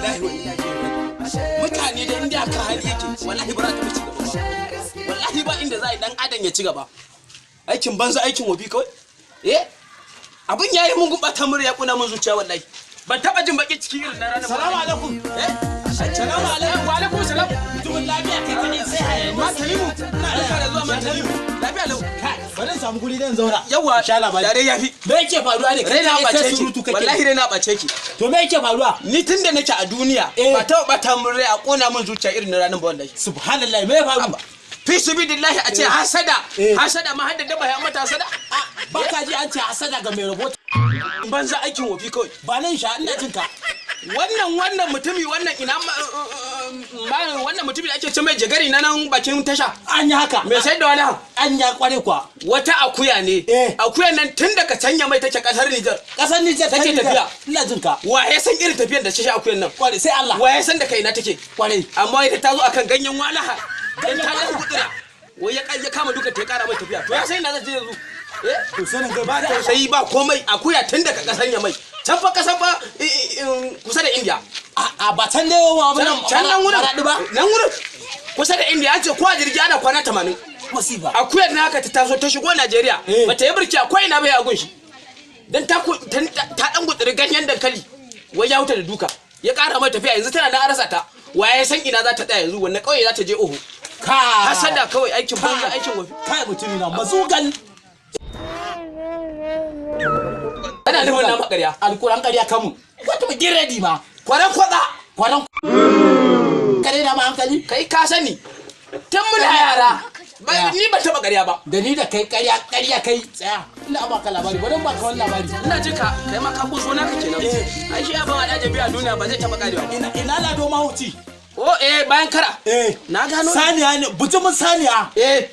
Lillahi wa inna ilaihi raji'un. Mutane da inda aka hali yake, wallahi ba za ta ci gaba ba. Wallahi ba inda za a yi dan adam ya ci gaba. Aikin banza, aikin wofi kawai. Eh, abin yayi mun gubata murya, ya kuna mun zuciya wallahi. Ban taba jin baki ciki irin na ranar. Salamu alaikum. Eh, Salamu alaikum. Wa alaikum salam. Mutumin lafiya kai kadai sai hayaniya. Ma Tanimu, barka da zuwa ma Tanimu. Lafiya lau. Bari in samu guri dan zauna. Yawa, Sha labari. Dare yafi. Me yake faruwa ne? Raina Kai ɓace sai ki. surutu kake. Wallahi raina ɓace ki. To me yake faruwa? Ni tun da nake a duniya Eh. ba taɓa ɓata mun rai a ƙona mun zuciya irin na ranar ba wallahi. Subhanallah, me ya faru? Fi subidillahi, a ce hasada, Eh. hasada ma hadda daba ya mata hasada. Ba ka ji an ce hasada ga mai rabo. Banza, aikin wofi kawai. Ba nan sha, ina jin ka. Wannan mutumi, wannan ina wannan mutumi da ake ce mai jagari na nan bakin tasha. An yi haka. Mai sayar da wani An ya kware kwa. wata akuya ne. Eh. Akuyan nan tun daga canya mai take kasar Nijar. Kasar Nijar Take ta Nijar. tafiya. Ina jin ka. Wa ya san irin tafiyar da shi akuyan nan? Kware sai Allah. Wa ya san da kaina take? Kware. Amma ita ta zo akan ganyen walaha dan ta dan gudura, wai ya kama duka ta ya kara mai tafiya. To ya san ina zai je yanzu? Eh. To sanin kai Ba tausayi ba komai. Akuya tun daga kasan ya mai can fa, kasan fa kusa da India. A ba can dai wa can can nan wurin. Maraɗi ba. Nan wurin kusa da India, an ce ko a jirgi ana kwana 80. Masifa. Akuyar na haka ta taso ta shigo Najeriya. Eh. Bata yi birki akwai ina bai a gunshi dan ta dan gutsiri ganyen dankali, wai ya huta da duka ya kara mai tafiya. Yanzu tana na arasa ta. Waye san ina za ta tsaya yanzu? Wanne kauye za ta je? Oho. Ka. Hasada kawai, aikin banza, aikin wofi. Kai mutumi na mazugal. Ana nufin na makarya. Alkuran ƙarya kamu. Wata mu giredi ma. Kwaran kwatsa. Kwaran kare na ma hankali. Kai ka sani tun muna yara ni ban taba ƙarya ba. Da ni da kai ƙarya ƙarya kai tsaya. Ina baka labari, bari in baka wani labari. Ina jin ka. Kai ma ka kuso naka kenan. Eh. Ai shi abin al'ajabi a duniya ba zai taba ƙarewa ba. Ina ina lado mahuci. Oh eh, bayan kara. Eh. Na gano. Saniya ne, bujumin saniya. Eh.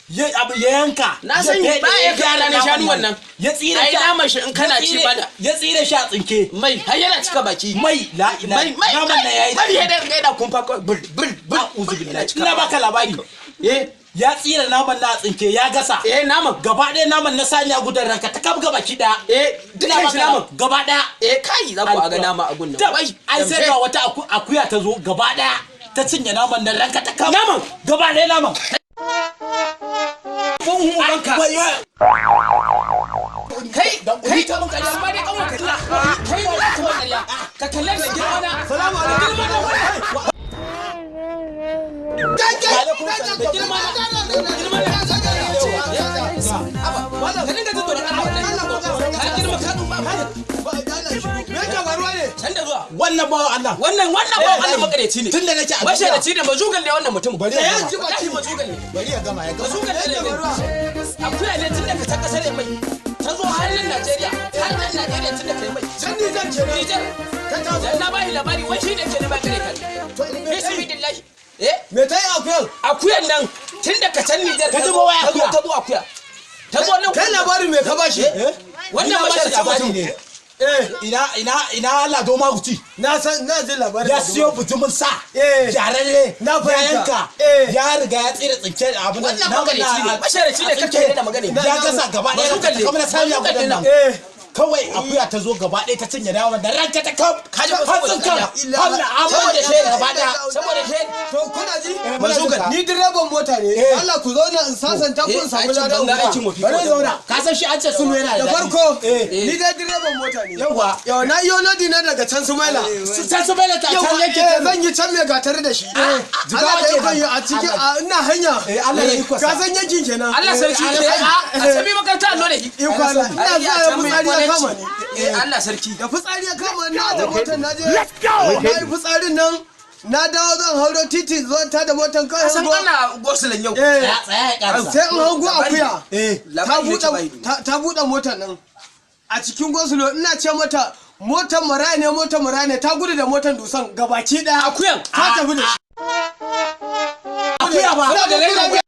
Ya abu ya yanka. Na sani, Ya ba ya gyara gyara na shanu naman. wannan. Ya tsire Ai shi. naman shi in kana ya ci tsire- bada. Ya tsire shi a tsinke. Mai har yana cika baki. Mai la ila. Mai mai Naman na yayi. Mai ya da da kumfa kawai bul bul bul. A'udhu billahi. Yana cika Ina baka labari. Eh. Ya tsire naman na a tsinke ya gasa. Eh, naman. Gaba ɗaya naman na saniya gudan ranka ta kaf gaba ki ɗaya. Eh, Ina dukkan shi baka naman. gaba ɗaya. Eh, kai za ku ga nama a gun nan. Tab, Wai, ai sai ga wata akuya ta zo gaba ɗaya ta cinye naman nan ranka ta kaf. Naman? Gaba ɗaya naman. Buhun ubanka. Wai, wai. Kai kai ta mun ƙarya, amma dai kanwa kalla. Kai ba za ka mun ƙarya. Ka kalle da girma na. Salamu alaikum. Girma na wannan. Da girma na. Girma na. Haba, ka dinga jin tsoron Allah wallahi. Ka girma ka tsufa. Can da zuwa. Wannan bawan Allah. Wannan ba wannan makareci ne. Tun da nake a duniya. Masharaci ne, mazugal ne wannan mutum. Bari ya gama. Wallahi mazugal ne. Bari ya gama, ya gama. Mazugal ne ne. Akuya ne tun daga can kasar mai. Ta zo har nan Najeriya. Har nan Najeriya tun da kai mai. Can Nijar kenan. Nijar. Ta taso. Dan na bashi labari wai shi ne ke na ba kare kan. Fi sabilillahi. Eh? Me ta yi akuyar? Akuyan nan tun daga can Nijar Ka ji ba wai ta zo akuya. Ta zo akuya. Ta zo nan. Kai labarin me ka bashi? Wannan Ina bashi masharaci labari mutum ne. ne. Eh, Ina ina Lado Mahuci. na san na ji labarin. Ya siyo bujumin sa. Eh. Gyararre. Na Ya fahimta. yanka. Eh. Ya riga ya tsire tsinke abin nan. Wannan naman makareci ne. na- Masharaci ne, a kake tsinke. da magana. Ya gasa gaba ɗaya. Mazugal ne. Kamar saniya Mazugal gudan ne. nan. Eh. Kawai akuya ta zo gaba ɗaya ta cinye naman da ranka ta kam. Ka ji ba Har saboda tsinkan. ƙarya. Har na amman da shi gaba ɗaya. Saboda ke To kuna ji? Mazugal. Ni direban mota ne. Eh. Allah ku zauna in sasanta ku in Eh, samu aikin ladan. banza, aikin wofi. Bari zauna. Ka san shi an ce sulhu yana da Da daɗi. farko, Eh. ni dai direban mota ne. Yawwa. Yau na yi lodi na daga can Sumaila. Su can su bai ta can Yawwa, yankin eh, Kano. zan yi can mai gatar da shi. Jigawa Allah da kenan. ikon yi a cikin ina hanya. Eh, Allah da ikonsa. Ka san yankin kenan. Allah sarki. Eh, Eh, a sami makaranta allo da shi. Iko Allah. Ina zuwa ya fitsari ya kama ni. Eh, Allah sarki. Da fitsari ya kama ni na da motar na je. Let's go. Na yi fitsarin nan na dawo zan hauro titi zo ta da motar kawai San hango. ana gosulan yau. Eh, Tsaya tsaya ya karasa. sai in hango akuya. Eh. Ta Labari ne ce bai. buɗe ta buɗe motar nan. A cikin gosulo ina ce mata motar maraya ne, motar maraya ne, ta gudu da motar dusan gabaki ɗaya. Akuyan. Ta tafi da shi. Akuya ba. Saboda rainin